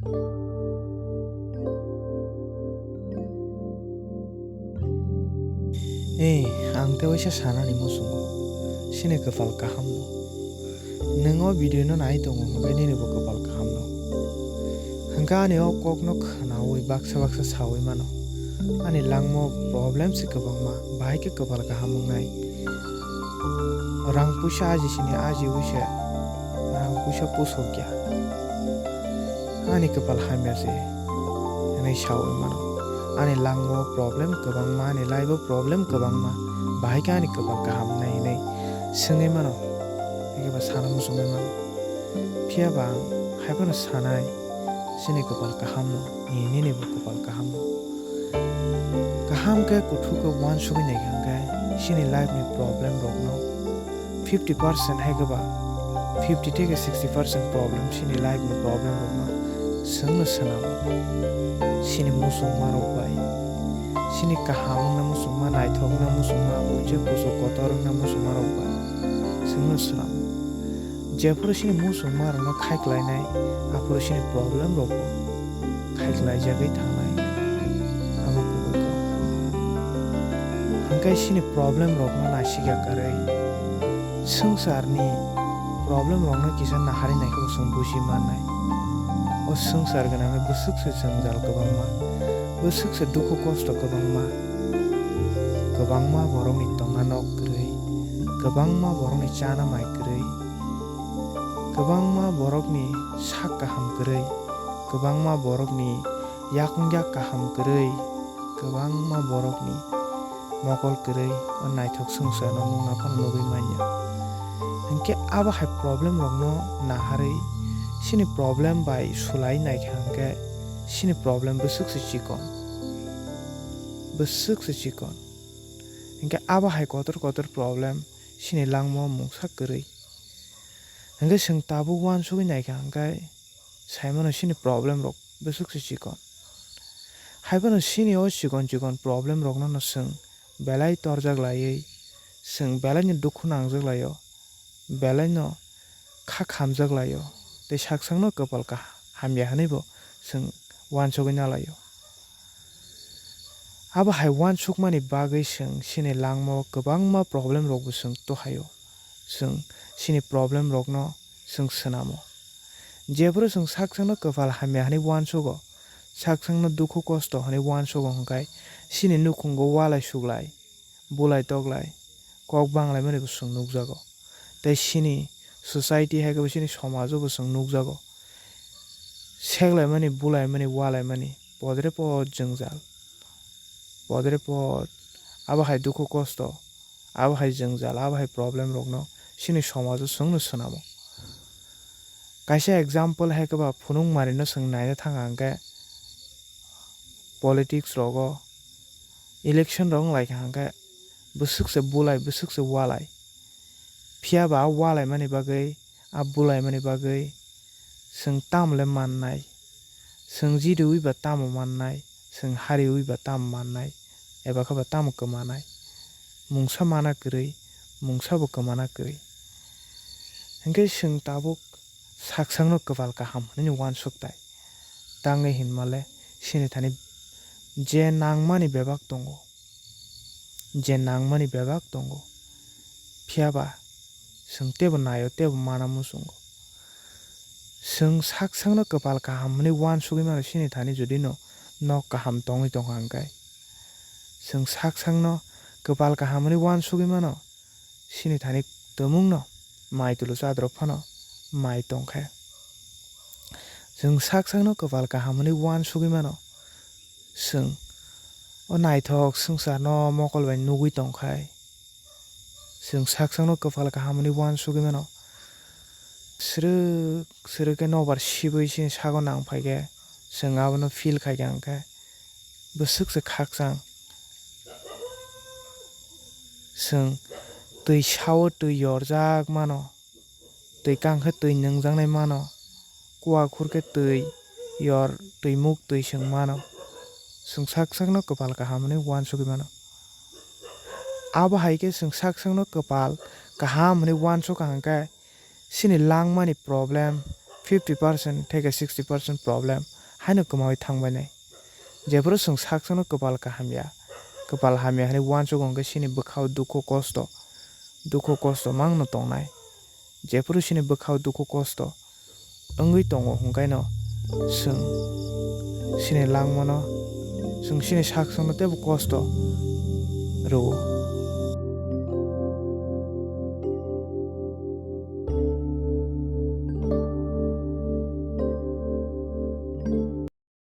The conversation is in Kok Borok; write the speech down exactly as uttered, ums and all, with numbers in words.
Ei, ang tei waisa sanani muchungo, chini kwpal kahamno. Nwng o video no nai tongo hwnkhe nini bo kwpal kahamno. Hwnkhe ani o kokno khwnaui baksa baksa saui mano. Ani langma o problem se kwbangma, bahai khe kwpal kaham wngnai. Rang puisa aji sini ajiui se rang puisa pusokya. Ani kwpal hamya se hwnwi saui mano. Ani langma o problem kwbangma, ani life o problem kwbangma, bahai khe ani kwpal kaham wngnai hwnwi swngwi mano. Haikhe ba sana muchungwi mano. Phiya ba ang hai phano sanai, chini kwpal kahamno, nini bo kwpal kahamno. Kaham khe kuthuk khe uansugwi naikha hwnkhe chini life ni problem rokno fifty percent hai khe ba fifty theke sixty percent problem chini life ni problem rokno chwngno swnam. Chini muchungma rok bai, chini kaham wngna muchungma, naithok wngna muchungma, buji kuchuk kotor wngna muchungma rok bai chwngno swnam. Jephuru chini muchungmarokno khaikhlainai, aphuru chini problemrokbo khaikhlaijagwi thangnai. Abo kubui kok. Hwnkhe chini problemrokno naisikya kwrwi, swngcharni problemrokno kisa naharwi naikhe bo chwng buji mannai. O swngchar gwnangwi bwswk se jwngjal kwbangma, bwswk se dukhu kosto kwbangma, kwbangma borokni tongna nok kwrwi, kwbangma borokni chana mai kwrwi, kwbangma borokni sak kaham kwrwi, kwbangma borokni yakung yak kaham kwrwi, kwbangma borokni mokol kwrwi o naithok swngcharno nukna phano nugwi manya. Hinkhe abo hai problemrokno naharwi chini problem bai sulai naikha hinkhe chini problem bwswk se chikon, bwswk se chikon. Hinkhe abo hai kotor kotor problem chini langmao mungsa kwrwi. Hinkhe chwng tabuk uansugwi naikha hinkhe saimano chini problemrok bwswk se chikon. Haiphano chini o chikon chikon problemrokno no chwng belai torjak laiwi, chwng belaino dukhu nangjak laio, belaino kha khamjak laio, tei saksakno kwpal ka hamya hwnwibo chwng uansugwi nalaio. Abo hai uansukmani bagwi chwng chini langmao kwbangma problemrokbo chwng tuhaio, chwng chini problemrokno chwng swnamo. Jephuru chwng saksakno kwpal hamya hwnwi uansugo, saksakno dukhu kosto hwnwi uansugo hwnkhe chini nukhungo walai suglai, bulai toklai, kok banglaimani bo chwng nukjago. Tei chini society hai khe bo chini somajo bo chwng nukjago. Seklaimani, bulaimani, walaimani, podre pod jwngjal. Podre pod abo hai dukhu kosto, abo hai jwngjal, abo hai problemrokno chini somajo chwngno swnamo. Kaisa example hai khe ba phunukmarino chwng naina thang ang khe politics rogo, election rok wng lai kha hwnkhe bwswk se bulai, bwswk se walai. Phiya ba a walaimani bagwi, a bulaimani bagwi chwng tamo le mannai? Chwng jiriui ba tamo mannai? Chwng hariui ba tamo mannai? Eba khe ba tamo kwmanai? Mungsa mana kwrwi, mungsa bo kwmana kwrwi. Hinkhe chwng tabuk saksakno kwpal kaham hwnwi uansuk tai. Tangwi hinmale chini thani je nangmani bebak tongo, je nangmani bebak tongo, phiya ba chwng teibo naio, teibo mana muchungo. Chwng saksakno kwpal kaham hwnwi uansugwi mano chini thani jodi no nok kaham tongwi tongkha hwnkhe. Chwng saksakno kwpal kaham hwnwi uansugwi mano chini thani tumungno mai tulu chadrao phano mai tongkhe. Chwng saksakno kwpal kaham hwnwi uansugwi mano. Chwng o naithok swngcharno mokol bai nugwi tongkhai, chwng saksakno kwpal kaham hwnwi uansugwi mano. Srwk srwk khe nobar sibwi chini sago nang phai khe, chwng abono feel khai kha hwnkhe bwswk se khakchang. Chwng twi sao twi yorjak mano, twi kang khe twi nwngjaknai mano, kua khur khe twi yor, twi muk twi swng mano. Chwng sak sakno kwpal kaham hwnwi uansugwi mano. Abo hai khe chwng sak sakno kwpal kaham hwnwi uansukha hwnkhe, chini langmani problem, fifty percent theke sixty percent problem haino kwmawi thangbainai. Jephuru chwng sakchangno kwpal kaham ya, kwpal hamya hwnwi uansuk hwnkhe chini bwkhao dukhu kosto, dukhu kosto mangno tongnai. Jephuru chini bwkhao dukhu kosto wngwi tongo hwnkhaino chwng chini langmano, chwng chini sakchangno teibo kosto rwo.